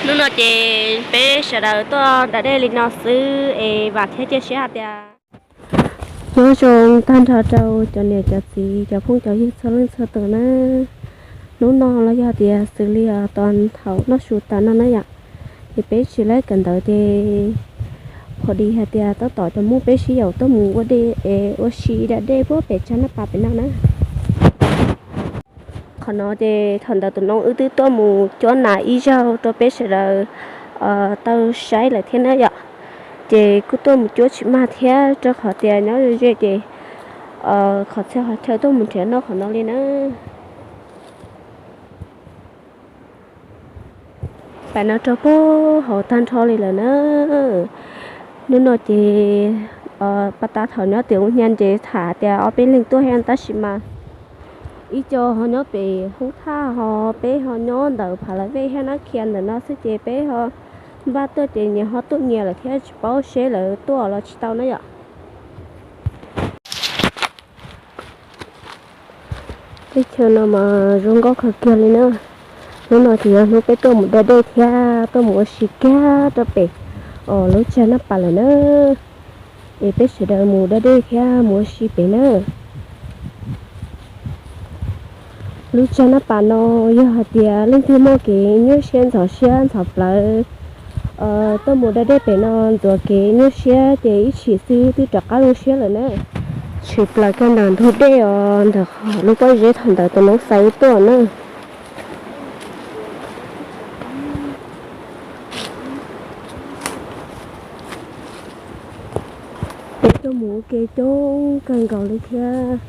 Hnub no ces peb sawv daws tuaj da dej li no xwb es vam thiab cia siab hais tias nyob zoo tag nrho rau cov niam cov txiv cov phooj cov ywg txhua leej txhua tus na. Hnub no los yog tias xws li thaum noj su tas no na yom, ces peb tsis laib kawm ntawv ces pom li hais tias tab tom cov muj peb sib yaum tuaj mus ua dej es ua si da dej puag pem tsag Naj Pas pem no na. Qhov no ces thaum ntawd tus noob wb twb tuaj mus cuab nas ib zaug rau peb sawv daws tau saib lawm thiab na yom. Ces kuj tuaj mus cuab tsis mag thiab rau qhov tias nyob ze ze ces qhov txhia qhov chaw tuaj mus nrhiav noj qhov no li na. Pem no rau puag hauv tag nrho li lawm na. Hnub no ces pab tab thaum nyob tim ub hnyav nce tham tias ob peb leeg tuaj thiab tab sis mas ib co ho nyob pem hoob thaj ho peb ho nyob ntawm Phav Las Vej thiab Nab Khias ntawm no xwb ces peb ho npaj tuaj ces nyias ho tuaj nyias lawm thiab tsis paub seb lawv tuaj los tsis tau na yom. Teb chaws no mas zoo nkauj kawg kiag li na. Hnub no ces yog hnub peb tuaj mus da dej thiab tuaj mus ua si kiag rau pem lub tsag Naj Pas lawm na. Es peb sawv daws mus da dej thiab mus ua si pem na. Lub tsag Naj Pas no yog hais tias leej twg muaj kev nyuaj siab ntxhov siab ntxhov plawv tuaj mus da dej pem no ntxuav kev nyuaj siab ces ib chim xwb twb rov qab zoo siab lawm na. Tshwm plaws kiag ntawm ntug dej os ntawm lub pob zeb thaum ntawd tus noob xa wb tuaj na. Peb tuaj mus ua ke coob kawg nkaus li thiab.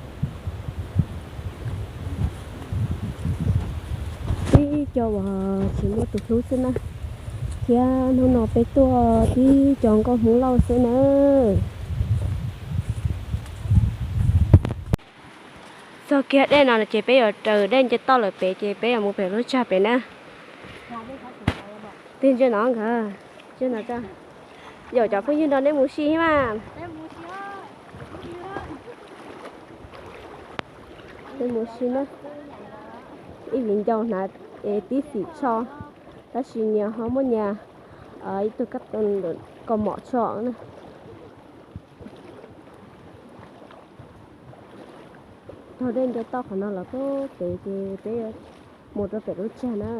Tib co uas tsis muaj tus hlub xwb na, thiab hnub no peb tuaj tib co nkauj Hmoob Lauj xwb na. Txog kiag dej no ces peb yuav raws dej nce toj lawm pem ces peb yuav mus pem lub tsag pem na. Tig ntsia no nkawd, ntsia no, yaum cov phooj ywg nrog nej mus si mas. Nej mus si na, ib viv ncaus hnav es tib xim tsho, tab sis nyias ho muaj nyias ib tug kab kaus mom tsho na. Taug dej nce toj qhov no los puag pem ces peb mus rau pem lub tsag na.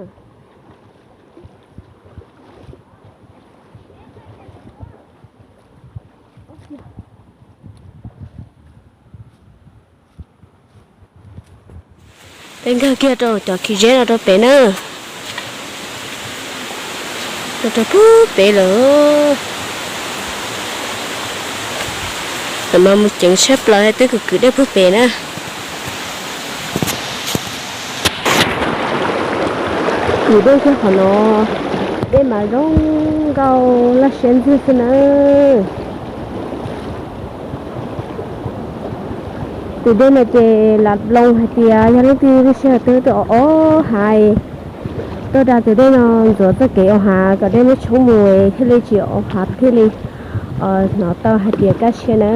Peb nkag kiag rau cov khis zeb no rau pem na. Rau rau puag pem lawm. Tam no mus ceev tshaj plaws twb kwv kwv dej puag pem na. Kwv dej kiag qhov no, dej mas zoo nkauj laj siab ntxiag xwb na. Tus dej no ces lam loo hais tias yog leej twg lub sij hawm twg twb o o hav, tuaj da tus dej no ntxuav txoj kev o hav kom dej muab tshoob mus thiaj li tsis o hav thiaj li hnov tau hais tias kaj siab na.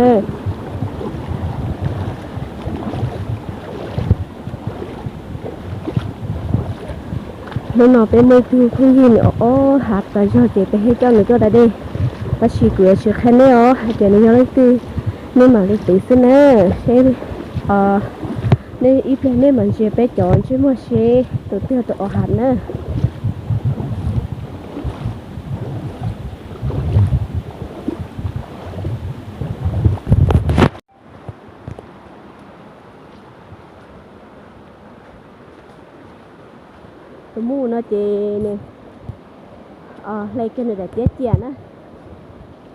Hnub no peb muaj ib tug phooj ywg nws o o hav tas zog ces peb thiaj coj nws tuaj da dej. Tab sis kuv yuav tsis qhia nej os hais tias nws yog leej twg, nej mam li tiv xwb na. Seb, nej ib pliag nej mam ntsia peb cov ntsej muag seb tus twg yog tus o hav na. Tus muj no ces nws hle kiag nws daim tiab cia na,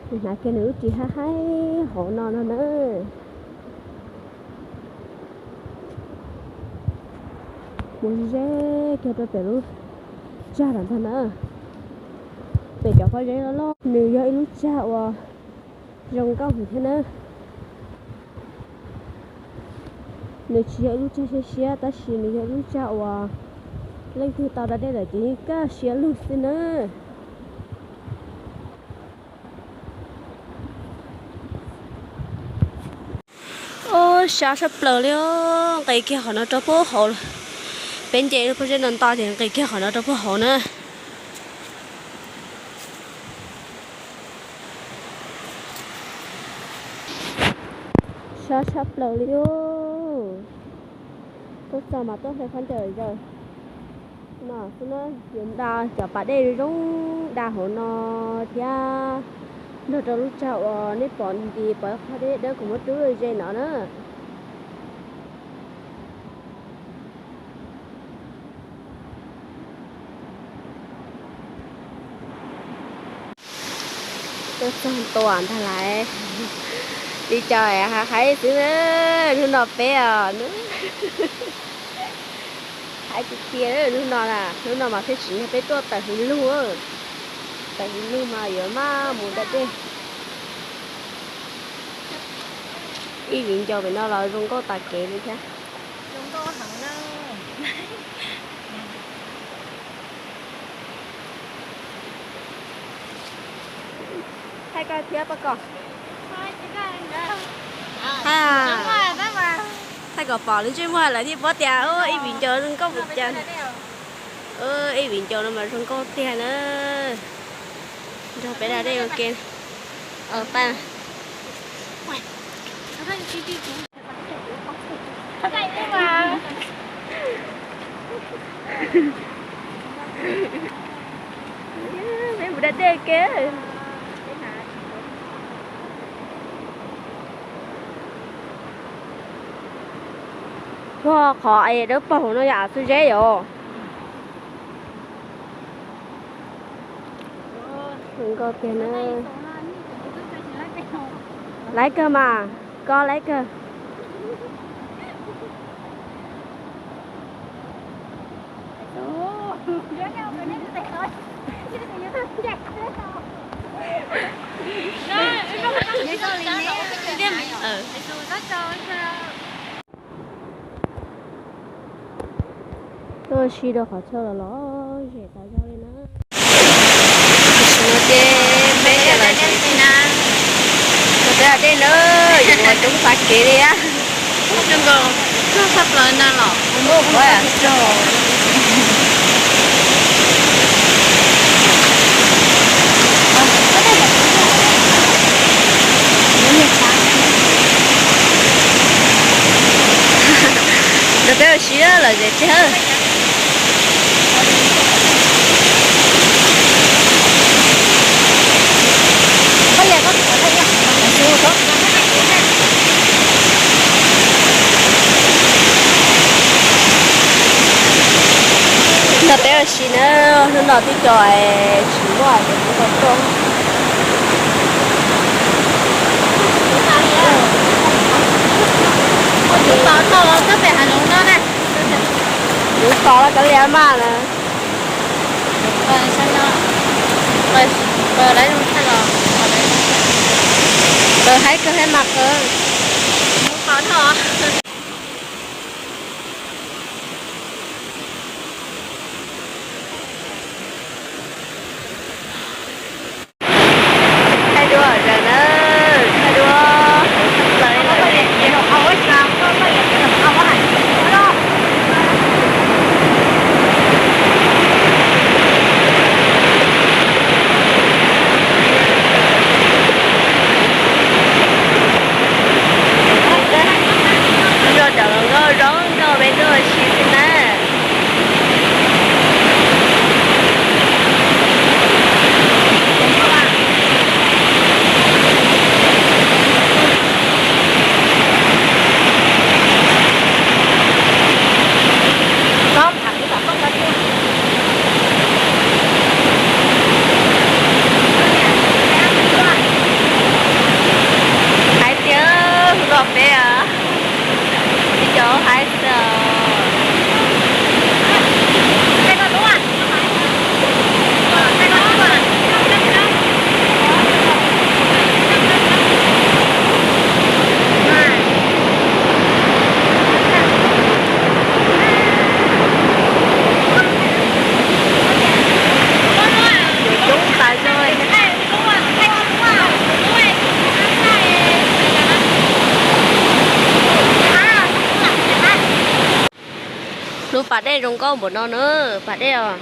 nws hnav kiag nws lub ris haib haib hauv no no na. Mus ze kiag rau pem lub tsag ntag na, pem cov pob zeb loj loj. Nws yog ib lub tsag uas zoo nkauj heev thiab na. Nws tsis yog ib lub tsag siab siab tab sis nws yog ib lub tsag uas leej twg tau da dej lawm ces yeej kaj siab lug xwb na. Ub, sab tshaj plaws li, nqis kiag qhov no rau puag hauv. Peb nce lub pob zeb no nto ces nqis kiag qhov no rau puag hauv na. Loj tshaj plaws li os. Tuaj txog mas tuaj hle khaub ncaws zaws no xwb na. Yuav da cov pas dej zoo da hauv no thiab nrog rau lub tsag uas nej pom nti pom qhov deb dawb kuv muab rub ze no na. Tuaj txog ntua ntag lauj. Li cas hais xwb na, hnub no peb os, hais tiag tiag hnub no na, hnub no mas peb tsis yog peb tuaj tawm hauv lug, tawm hauv lug mas yuav maj mus da dej. Ib viv ncaus pem no los zoo nkauj tas kev li thiab. Thaij koj thiab Paj Kom. Thaij kom pom lub ntsej muag lawv thiaj paub tias ib viv ncaus zoo nkauj npaum cas. Ib viv ncaus no mas zoo nkauj tiag na. Nrog peb da dej ua ke. Peb mus da dej ke. Ua qhov es dawb paug no yom, xu zeb yom. Zoo nkauj tiag na. Laiv kawg mas, koj laiv kawg. Tuaj ua si rau qhov chaw los los zem tas zog li na. Tam sim no ces peb los zem, peb da dej na, yuav ua coob tas kev li a. Zoo nkauj tshaj plaws na los. Nrog peb ua si lawm zem tsis hawb. Nrog peb ua si na, hnub no twb co tsis muaj cov tub tau tuaj. Lub tod los kab pem hav zoov no na. Lub tod los kab lia maj na. Lawv haib kawg haib mas qhov. Thaij duab zog na, thaij duab plaws lawm. Zoo cov hluas nkauj zoo nkauj peb tuaj ua si xwb na. Haib tiag, hnub no peb os, ib co haib xwb os. Coob tas zog. Lub pas dej zoo nkauj npaum no na, pas dej os.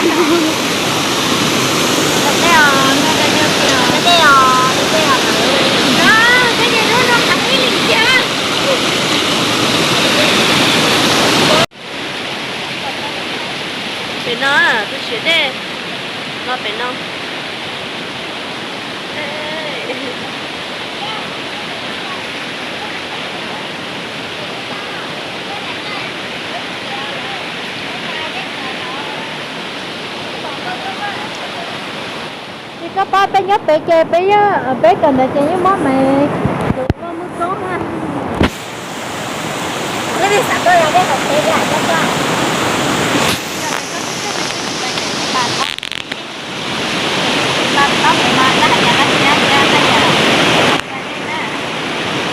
Pem no, tus siav dej los pem no. Ces koj pab peb nyob pem ces peb, peb kawm ntawv ces yeej mob me tus loj muaj koob na.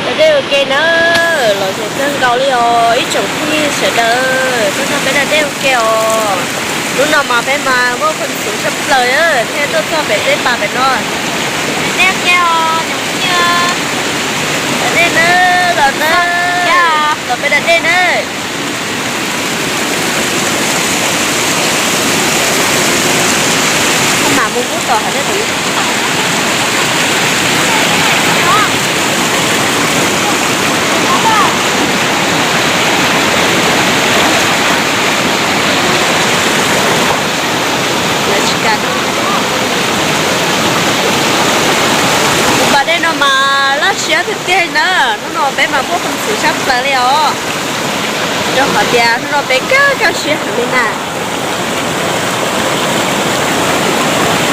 Da dej ua ke na, los zoo kawg nkaus li os ib tsoom phooj ywg sawv daws, tuaj nrog peb da dej ua ke os. Hnub no mas peb mas muaj peev xwm tshaj plaws thiaj tuaj txog pem tej pas pem no. Da dej na, los na, los peb da dej na. Mam mus pub tom hauv dej. Tus pas dej no mas laj siab tiag tiag na, hnub no peb mas muaj peev xwm tshaj plaws li os. Rau qhov tias hnub no peb kaj kaj siab heev li na.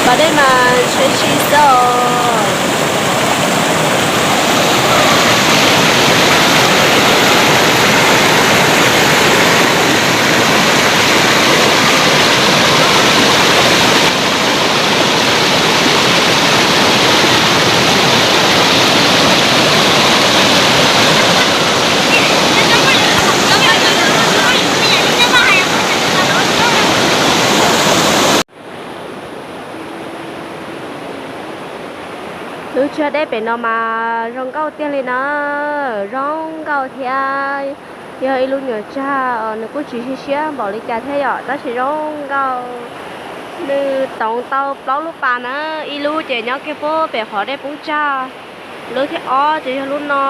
Pas dej mas ntshiab si xwb os. Lub tsiab dej pem no mas zoo nkauj tiag li na, zoo nkauj thiab. Yog ib lub nyuam tsag, nws kuj tsis siab siab npaum li cas thiab yom, tab sis zoo nkauj. Nws toov tau plaub lub pas na, ib lub ces nyob kiag puag pem qhov dej poob tsag, lub thib ob ces yog lub no,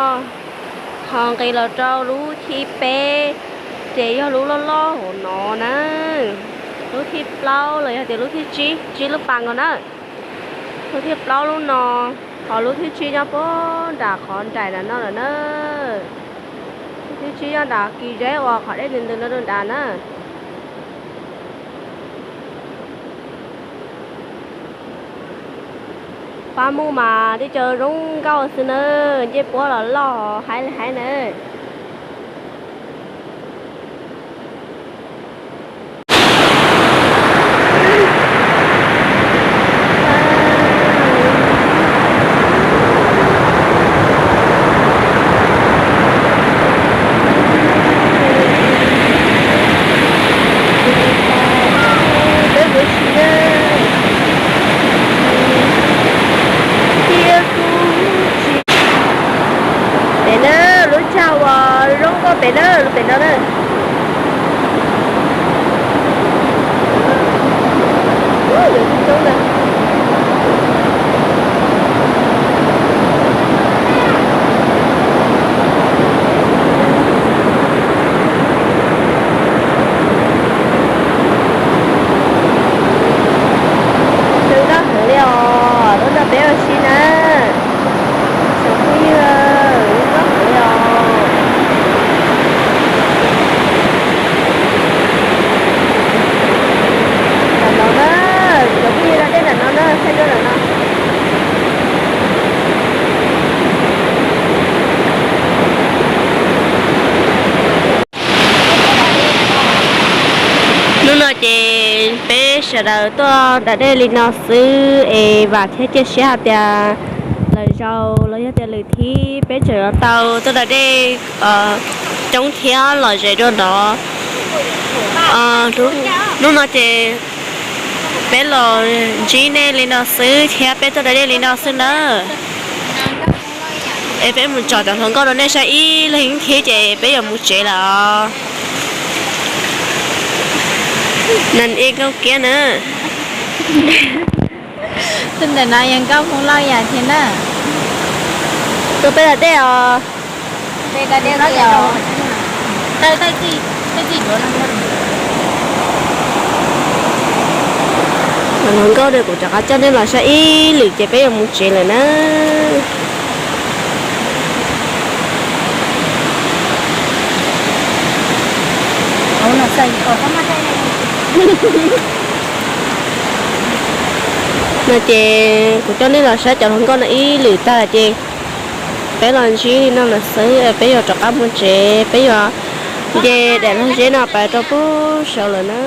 ho nqis los rau lub thib peb ces yog lub loj loj hauv no na. Lub thib plaub los yog tias lub thib tsib, tsib lub pas nkaus na. Lub thib plaub lub no, ho lub thib tsib nyob puag nram qhov nraim nram no lawm na. Lub thib tsib nyob nram kis zeb uas qhov dej ntws ntws no rau nrad na. Pab muj mas teb cov zoo nkauj xwb na, ncej puab los loj haib li haib na. Peb mus si na. Pem na, lub tsag uas zoo nkauj pem na, pem no na. Zoo nkauj heev li os, tuaj nrog peb ua si na. Tsoom phooj ywg, zoo nkauj heev li os. Nram no na, tsoom phooj ywg da dej nram no na, saib dua nram no. Hnub no ces peb sawv daws tuaj da dej li no xwb es vam thiab cia siab hais tias lwm zaus los yog tias lwm thib peb tseem yuav tau tuaj da dej coob thiab lom zem dua nrod. Hnub no ces peb los ntsib nej li no xwb thiab peb tuaj da dej li no xwb nawb. Es peb mus tsom cov hluas nkauj rau nej saib ib leeg thib ces peb yuav mus tsev lawm os. Nws nkauj kiag na. Tus ntawm no yog nkauj Hmoob Lauj Yas thiab na. Tus peb da dej os. Hluas nkauj, kuv rov qab coj nej los saib ib lwm ces peb yuav mus tsev lawm na. No ces kuv coj nej los saib cov hluas nkauj no ib lwm tag lawm ces peb los ntsib li no lawm xwb, peb yuav rov qab mus tsev, peb yuav nce daim lag zeb no pais rau pem saud lawm na.